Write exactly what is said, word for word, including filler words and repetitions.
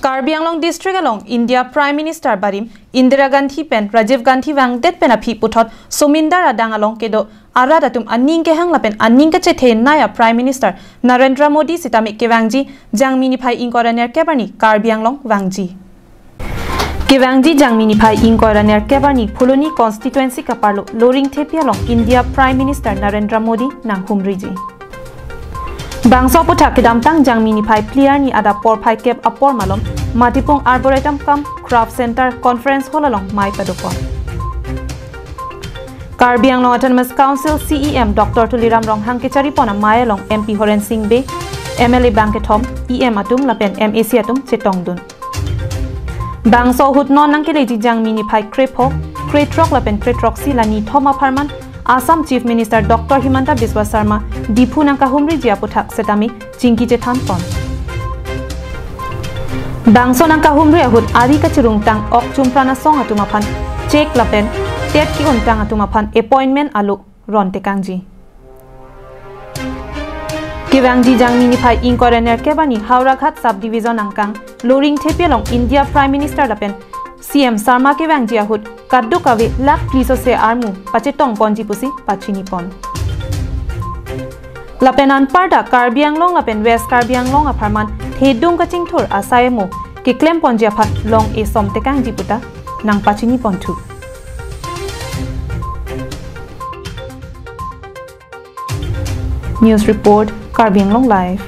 Karbi Anglong District along India Prime Minister barim Indira Gandhi pen Rajiv Gandhi vangdet pen aphi puthot Somindar adang along kedo arat atum aning kehang lapen aning kachethe nai a Prime Minister Narendra Modi sitame kevangji Jangmi niphai ingkoi ra nerkep arni Karbi Anglong vangji. Kevangji Jangmi niphai ingkoi ra nerkep arni Phuloni constituency kaparlo Loringthepi along India Prime Minister Narendra Modi nanghumriji. Bangso aputhak kedamtang Jangmi niphai phli arni adap porphai kep apor malom Matipung Arboretum cum Craft Center Conference Hall along mei padopon. Karbi Anglong Autonomous Council C E M Doctor Tuliram Ronghang kecharipon amei along M P Horen Sing Bey, M L A bangkethom, E M atum lapen M A C atum chetongdun. Bangso ahut non nangkeleji Jangmi niphai krepho, kretrok lapen kretroksi la nithom apharman Assam Chief Minister Doctor Himanta Biswa Sarma Diphu nangkahumriji aputhak setame chingki chethanpon. Bangso nangkahumri ahut ari kachirungtang ok chumpran asong atum aphan chek lapen tet ki-untang atum aphan appointment alo rontekangji. Kevangji Jangmi niphai ingkoi ra nerkep arni Howraghat Subdivision angkang Loringthepi along India Prime Minister lapen C M Sarma kevangji ahut kadokave lakh phli sose armu pachetongponji pusi pachinipon. Lapen anparta Karbi Anglong lapen West Karbi Anglong apharman thedung kachingthur asai amo keklemponji aphan long esom tekangji puta nangpachiniponthu. News report, Karbi Anglong Live.